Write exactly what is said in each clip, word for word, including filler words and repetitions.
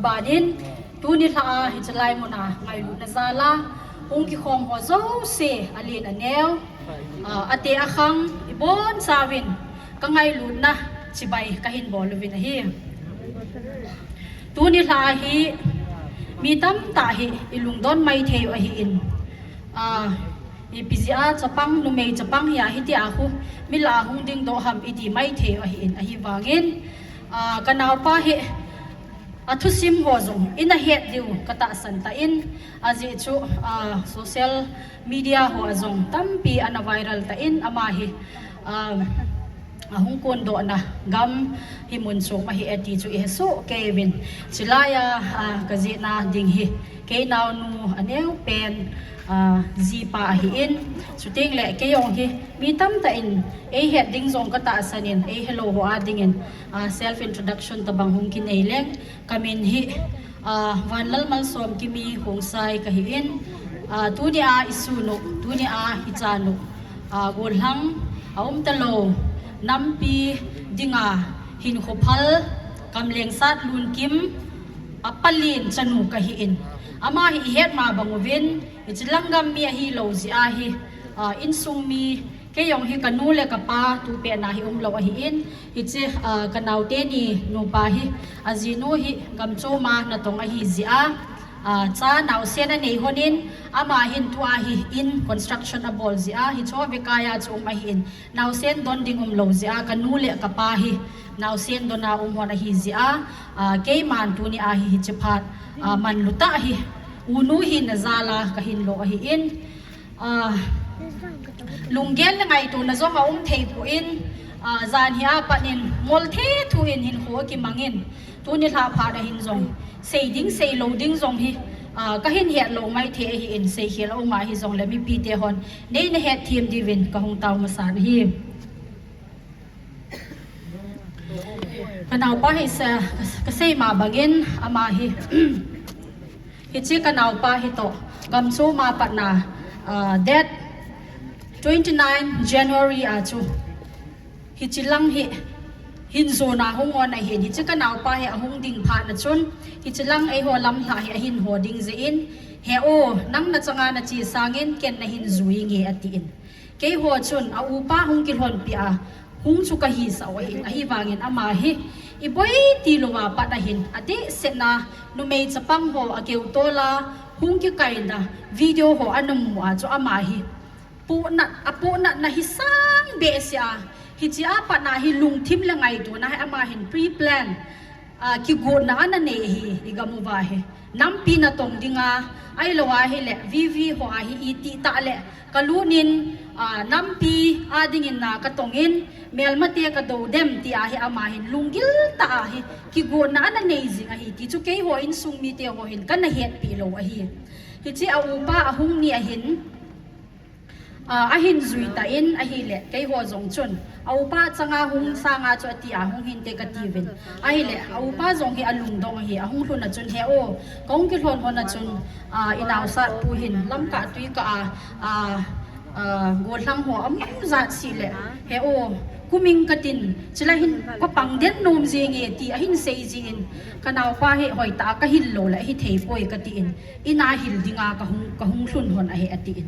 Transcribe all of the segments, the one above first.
Banin, tuni lha a hiche lai mun a ngailutna jal a hung kikhom ho jouse, alen aneo, ah, ate akhang, ibonchauvin ka ngailutna chibai kahin bol uvin ahi. Tuni lha a hi mi tamtah hi ilungdon maithei u ahin, ah, ipi jeh a chapang, numei chapang hi a hitia khu mi lah a hung dingdoh ham iti maithei u ahin, ahivangin, ah, ka naopa hi athusim ho jong ina het diu ka tahsan tan, ajeh chu, ah, social media ho a jong tampi ana viral tan, ama hi, ah, ahung kondohna gam hi mun chom ahi e ti chu ihesoh kei uvin. Chulai a, ah, ka jihna ding hi kei naonu aneopen, ah, jipa ahin. Chuteng le kei jong hi mi tamtah in eihet ding jong ka tahsan in, eihelou ho a dingin, ah, self introduction tobang hung kinei leng. Ka min hi, ah, Vanlalmalsom Kimi Khongsai kahin, ah, tuni a isun u, tuni a ichan u, ah, gollhang aum talou, nampi dinga hinkho phal, kamlengsat lunkim, apalen chanu kahin. Ama hi ihet ma bang uvin, hiche lang gam mi ahilou jeh a hi, ah, insung mi, kei jong hi ka nu le ka pa tupet na hi umlou ahin, hiche, ah, ka naote ni nupa hi, ajinu hi gamchom a natong ahi jeh a, ah, cha naosen anei lhonin, ama hin tua hi in construction abol jeh a, hiche ho vekai a chu um ahin, naosen don ding umlou jeh a, ka nu le ka pa hi naosen don a um lhon ahi jeh a, ah, keiman tuni a hi hiche phat, ah, manlu tah hi, unu hina jal a kahin lo ahin, ah, lunggel le ngaitona jong aum thei pon, ah, jan hi a pat in ngol thethu in hinkho akimangin, tuni lha phat a hin jong sei ding sei lou ding jong hi, ah, kahin het lou maithei ahin, seikhel aum ahi jongle mipite hon neina hetthem diuvin kahung tao masan ahi. Ka naopa hi sa, ka sei ma bangin ama hi, hiche ka naopa hi toh gamchom a patna, ah, date twenty nine January a chu hiche lang hi hin jona hung on ahin, hiche ka naopa hi ahung ding phat na chun, hiche lang eiho lamlhah hi ahin ho ding jeh in, "He o, nang nachanga nache sangin ken nahin jui nge," atin. Keiho chun a upa hung kilhonpi a hung chu kahisah u ahin, ahivangin ama hi iboi tilouva pat ahin, adehset na numei chapang ho akeutol a hung kikaina video ho anamu a chu ama hi pohnat, apohnatna hi sang behseh a, hiche a pat na hi lungthim le ngaitona hi ama hin pre-plan, ah, kigotna ana nei ahi, igam uva hi. Nampi natong dinga, ahilou ahile, V V ho a hi itih tah le, kalut in, ah, nampi a dingin na katong in, melmate kadou dem ti a hi ama hin lunggil tah a hi kigotna ana nei jing ahi ti chu keiho insung mite ho hin kana hetpi lou ahi. Hiche a upa ahung ni ahin, ah, ahin jui tan ahile, keiho jong chun, a upa changa hung sanga chu ati a hung hinte katiuvin. Ahile, a upa jong hi alungdong ahi, ahung lhun a chun, "He o, kahung kilhon lhon a chun, ah, inaosat pu hin lamkah tui kah a, ah, ah, gollhang ho amu jat seh le, he o, kuming katin, chule hin kapang den nom jenge," ti ahin sei jin, ka naopa hi hoitah a kahil lou le, ahithei poi katin. Ina hil dinga kahung, kahung lhun lhon ahi atin.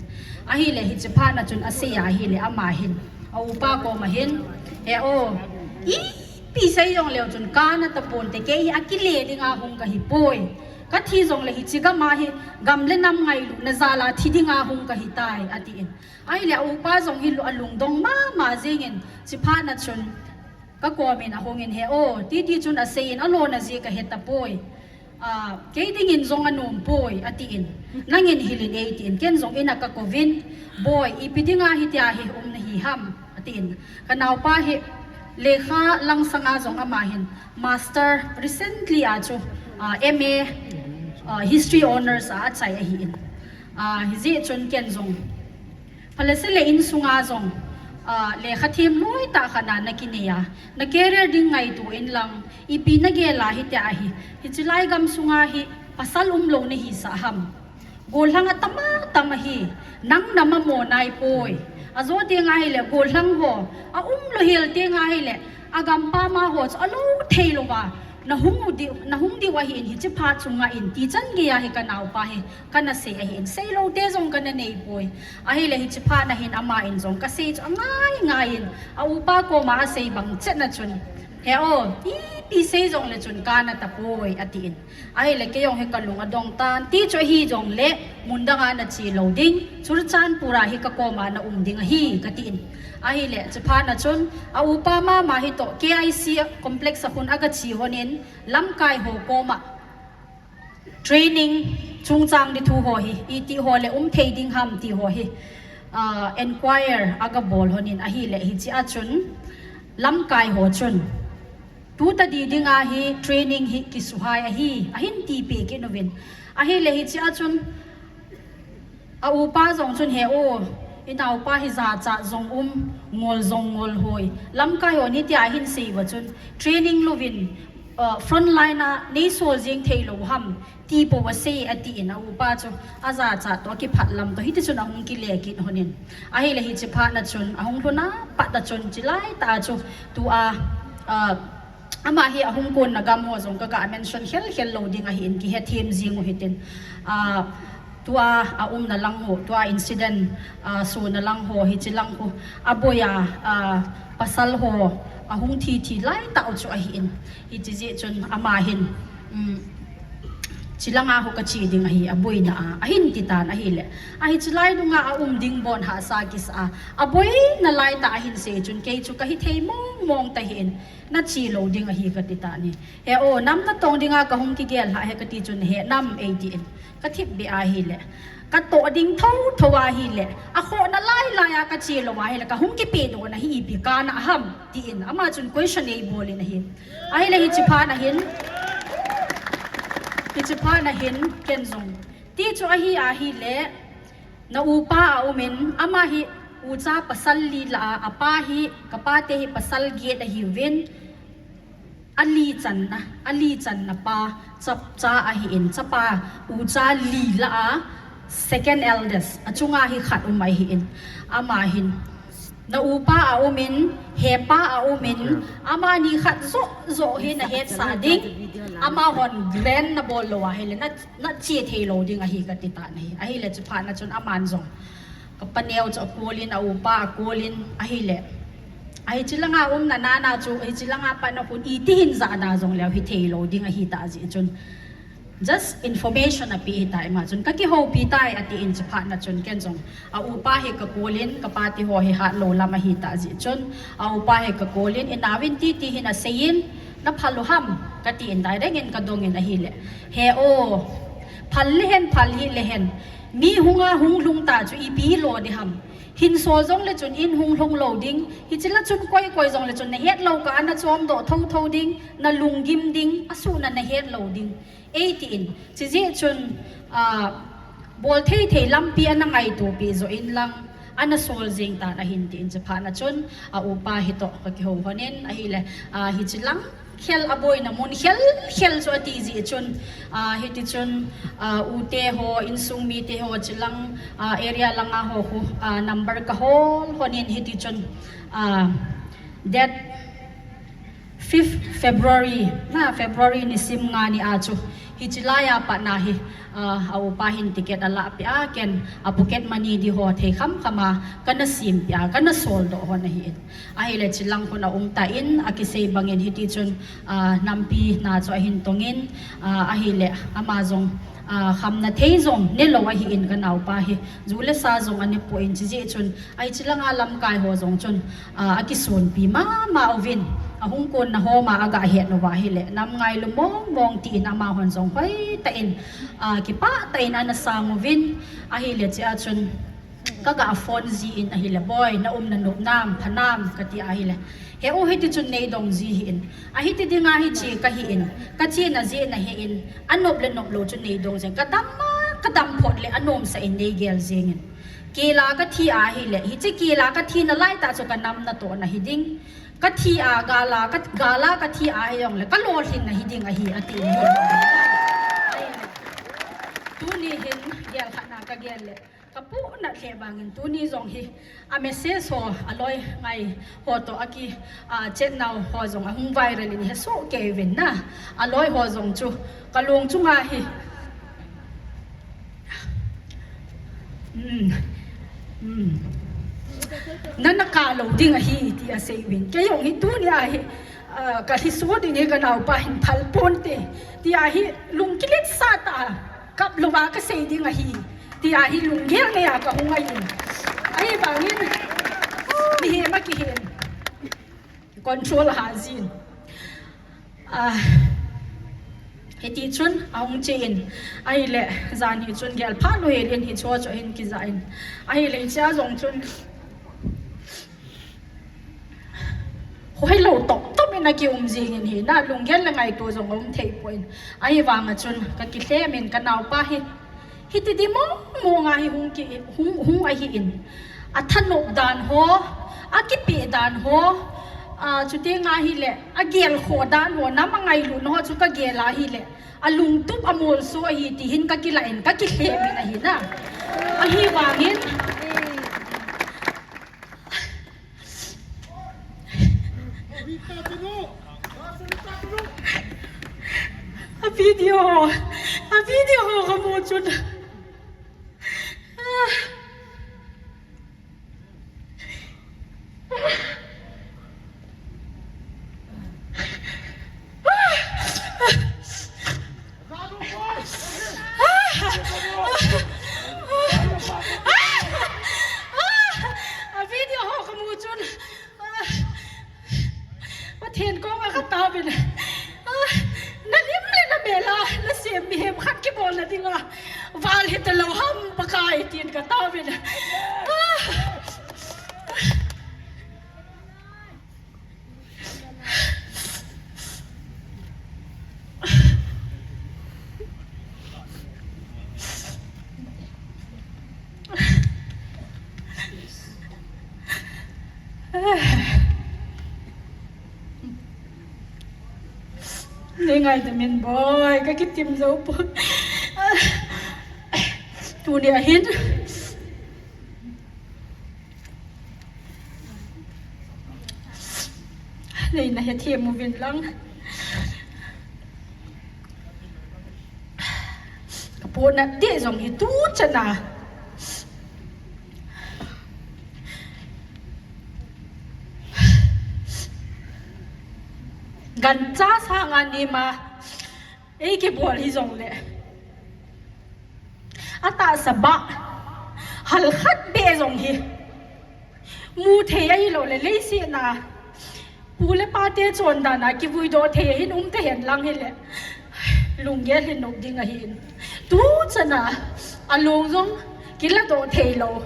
Ahile hiche phat na chun asei ahile ama hin, a upa koma hin, "He o, ipi sei jongleu chun kana taponte, kei hi akile dinga hung kahipoi. Kathi jongle hiche gam a hi gam le nam ngailutna jal a thi dinga hung kahitai," atin. Ahile a upa jong hi lu-, alungdong mama jingin, hiche phat na chun, ka komin ahungin, "He o, titi chun aseiyin alona jeh kahe tapoi. Ah, kei dingin jong anom poi," atin. "Nangin hilin ei," tin. Ken jong ina kakouvin, "Boi, ipi dinga hitia hi um nahi ham?" atin. Ka naopa hi lekha langsanga jong ama hin master recently a chu, ah, M A, ah, history honours a achai ahin. Ah, hijeh chun ken jong Phalese le insunga jong, ah, lekha them loi tah khat na nakinei a, na career ding ngaito in lang, ipi nagel a hitia hi, hiche lai gam sunga hi pasal umlou nahisah ham. Gollhang atam atam ahi, nang na mamo naipoi. Ajo teng ahile, gollhang ho, aumlou hel teng ahile, agam pam a ho chu alou theilouva, Nahung diu, nahung diu ahin, hiche phat chu ngah in, ti chan geiya hi kanaopa hi kana sei ahin, seilou te jong kana neipoi. Ahile hiche phat nahin aman jong kasei chu angai ngai in, a upa koma asei bang chet na chun, he o, ipi sei jongle chun kana tapoi, atin. Ahile kei jong hi kalung adong tan, ti chu hijongle, mun danga nache lou ding, Churachandpur a hi kakoma naum ding ahi, katin. Ahile, hiche phat na chun, a upa mama hitoh, K I C complex a khun agache lhonin, lamkai ho koma training chungchang ding thu ho hi, iti ho le um thei ding ham ti ho hi, ah, enquire agabol lhonin, ahile hichea chun, lamkai ho chun, tu tadi dinga hi training hi kisuhai ahi, ahin tipeh kit uvin. Ahile hichea chun, a upa jong chun he o, inaopa hi jachat jong um, ngol jong ngol hoi. Lamkai hon hitia ahin seiuva chun, training louvin, uh, front line a neisol jeng theilou ham, tipou asei atin a upa chu, ajachat toh akiphat lam toh, hitichun ahung kile kit lhonin. Ahile hiche phat na chun, ahung lhun a pat a chun, chulai tah a chu, tua, uh, ama hi ahung konna gam ho jong kaga mention khel khel lou ding ahin, kihethem jeng u hitin. Ah, tua aumna lang ho, tua incident, ah, sona lang ho, hiche lang ho, aboi a, ah, pasal ho, ahung thi thi lai tah u chu ahin. Hiche jeh chun ama hin, um, chulanga ho kache ding ahi, aboina a, ahin titan ahile. Ahi chulai dunga aum ding bon hahsa kisa a, aboina lai tah ahin sei chun, kei chu kahithei mong mong tahin, nache lou ding ahi kati tan ahi. He o, nam natong dinga kahung kigel lhah ahi kati chun, he nam eitin. Kathip beh ahile, katoh ding thotho ahile, akhohna lai lai a kache lou ahile, kahung kipehdoh na hi ipi kana ham, tin. Ama chun question eibolin ahi. Ahile hiche phat na hin, hiche phat na hin, ken jong, ti chu ahi ahile, na upa aumin, ama hi ucha pasal li lah a, apa hi, kapate hi pasal get ahiuvin, ali channa, ali channa pa, chapcha ahin, chapa ucha li lah a, second eldest, achunga hi khat um ahin, ama hin, na upa aumin, hepa aumin, amani khat joh joh hi nahetsah ding, amahon grant nabol lou ahile, na, nache thei lou ding ahi kati tan ahi. Ahile hiche phat na chun aman jong, kapaneo chu akolin, a upa akolin, ahile, ahi chulanga umna nana chu, ahi chulanga pat na khun iti hin jahda jongleu hithei lou ding ahitah jeh chun, just information apeh ahitai, ama chun kakihoupi tai atin, hiche phat na chun ken jong, a upa hi kakolin, kapate ho hi hatlou lam ahitah jeh chun, a upa hi kakolin, inaovin titi hin aseiyin, naphal u ham, katin direct in kadongin ahile, he o, phal lehen, phal hih lehen, mi hunga hung lhung ta chu ipi lo ding ham, hinsol jongle chun in hung lhung lou ding, hiche la chun koi koi jongle chun nahet lou kah a nachomdoh thotho ding, nalunggim ding, asuhna nahet lou ding, eitin, chujeh chun, ah, bol thei thei lampi ana ngaitopeh joh inlang, ana sol jeng tan ahin tin, hiche phat na chun, a upa hitoh kakihou lhonin ahile, ah, hiche lang khel aboina mun khel khel chu ati jeh chun, ah, hitichun, ah, ute ho, insung mite ho, hiche lang, ah, area langa ho khu, ah, number kahol lhonin hitichun, ah, date fifth February, na February nisim nga ni a chu, hiche laiya pat na hi, ah, a upa hin ticket alahpeh a, ken a pocket money ding ho thei kham kham a kana sempeh a, kana soldoh lhon ahin. Ahile hiche lang khun aum tan, akisei bangin hitichun, ah, nampi na chu ahin tongin, ah, ahile ama jong, ah, khamna thei jong nelou ahin kanaopa hi, ju le sa jong anepon, chujeh chun, ahi chulanga lamkai ho jong chun, ah, akisonpi mama uvin, ahung konna homa agahet uva ahile, nam ngailu mong mong tin amahon jong hoitah in, ah, kipah tah in ana sang uvin, ahile hichea chun, kaga phone jin ahile, boi, naum nanop nam, pha nam, kati ahile, he u, hitichun neidong ji hih in, ahiti dinga hiche kahi in, kachena jeh nahe in, anop le nop lou chu neidong jeng, kadam a, kadam phot le anomsah in neigel jengin. Kila kathi ahile, hiche kila kathina laitah chu kanam natohna hiding, kathi a, gal a, ka, gal a kathi ahijongle kalolhinna hiding ahi, atin ahi. Tuni hin gel khatna kagel le, Kapohnat lheh vangin tuni jong hi a message ho, aloi ngai ho toh aki, a, chet nau ho jong ahung viral in hesoh kei uvin na. Aloi ho jong chu kalung chunga hi, um, um, nana kah lou ding ahi tia asei uvin. Kei jong hi tunia hi, a, kalhiso ding hi kanaopa hin phal ponte tia hi lungkilet sah tah a kap louva kasei ding ahi tia hi lunggel neiya kahung ahin. Ahivangin mihem akihin control ahah jin. A, hiti chun ahung che in, ahile jan hi chun gel phat lou hel in hicheho chu ahin kija in. Ahile hichea jong chun hoilou toptop in akium jing in hi na, lunggel le ngaito jong aum thei poi. Ahivanga chun kakilhem in kanaopa hi hiti di mong monga hi hung ki, hung, hung ahin. Athanop dan ho, akipeh dan ho, a, chutenga hile agelkhoh dan ho, nam angailutna ho chu kagel a hile alungtup amolso ahi ti hin kakilah in kakilhem in ahi na. Ahivangin a video ho, a video ho kamu chun, a video ho kamu chun, Pathen koma kataovin, nalim le namel a nasem mihem khat kibolna dinga val hita lou ham Pakai tin kataovin. Nei ngaidam in boi, kakitim jou poi. Tunia hin neina hethem uvin lang. Kapohnat deh jong hi tuchan a gancha sanga neima eikibol hijongle, atahsa bah halkhat beh jong hi muthei ahiloule leiset a pu le pate chondan a kivuidoh thei ahin umta hen lang hile, lunggel hi nop ding ahin. Tuchan a along jong kiladoh theilou.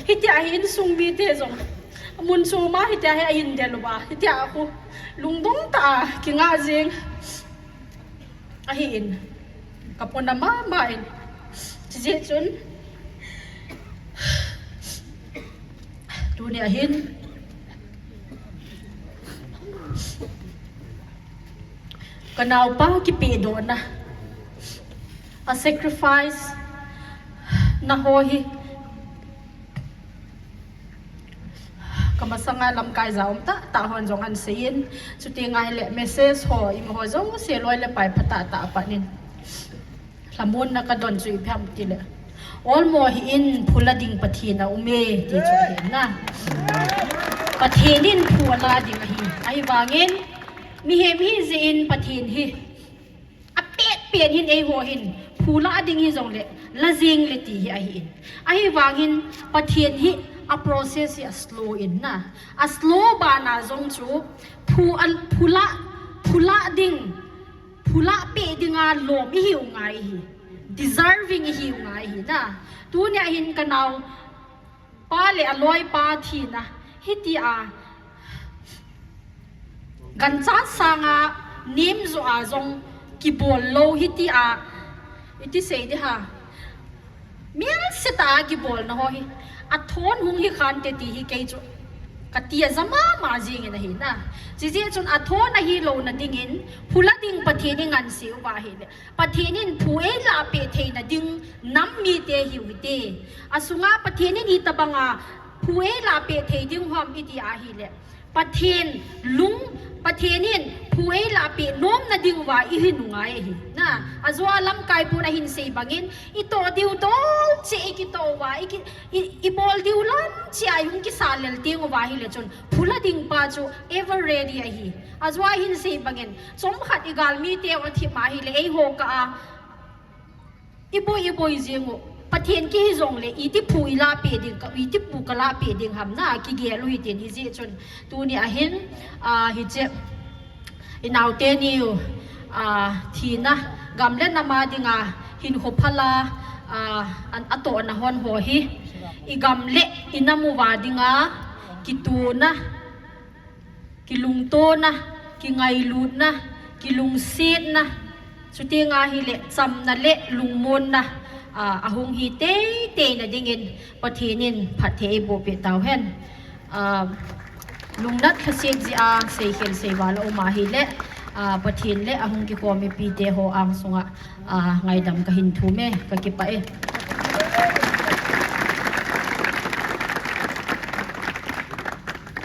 Hitia hi insung mite jong mun choma hitia hi ahin del uva, hitia khu lungdong tah a kingah jeng ahin, kapohnat mama in. Chujeh chun tunia hin kanaopa kipehdohna, a sacrifice na ho hi kamasanga lamkai ja um tahtah hon jong ahin seiyin, chutenga hile message ho, ima ho jouse loi le pai phatah tah a pat in lhamonna kadon chu ipi ham tile, olmo hi in phu la ding Pathen aume ti chu ahi na. Pathen in phu ala ding ahi. Ahivangin mihem hijeh in Pathen hi apetpet hin eiho hin phu la ding hijongle la jengle ti hi ahin. Ahivangin Pathen hi a process hi a slow in na, a slow bana jong chu phu la, phu la ding, phu la peh dinga lom ihiu ngai hi, deserving ihiu ngai hi na. Tunia hin kanaopa le aloipa thina hitia gancha sanga nemjo a jong kibol lou hitia, iti sei ding ham, melsetah a kibolna ho hi athon hung hikhante ti hi kei chu Katia jama ma jingin ahi na. Chijeh chun athona hilou na dingin, phula ding Pathen i nganseuva ahile, Pathen in phu eilahpeh theina ding nam mite hiu hite. Asunga Pathen in itobanga phu eilahpeh thei ding ham iti ahile, Pathen lung, Pathen in phu eilahpeh nomna dinguva ihi nungai ahi. Na, ajoa lamkai pun ahin sei bangin, itoh diu dol cheh ikitoh uva, iki, i, ibol diu lam cheh a ihung kisa lel tenguva ahile chun, phula ding pa chu ever ready ahi. Ajoa ahin sei bangin, chomkhat igalmite u athip ma ahile, eiho kah a, iboi, iboi jing u. Pathen kihi jongle, iti phu ilahpeh ding, ka, iti phu kalahpeh ding ham na, kigel u hitin hijeh chun. Tuni ahin, ah, hiche, inaote niu, ah, thina, gam le nam a dinga, hinkho phala, ah, an, atohna hon ho hi, igam le inam uva dinga, kitona, kilungtona, kingailutna, kilungsetna, chuteng ahile chamna le lungmonna, ah, ahung hi teiteina dingin Pathen in phatthei eiboh peh tauhen. Ah, lungnat lhaset jeh a seikhel seival aum ahile, ah, Pathen le ahung kikhom mipite ho angsunga, ah, ngaidam kahin thum e, kakipah e.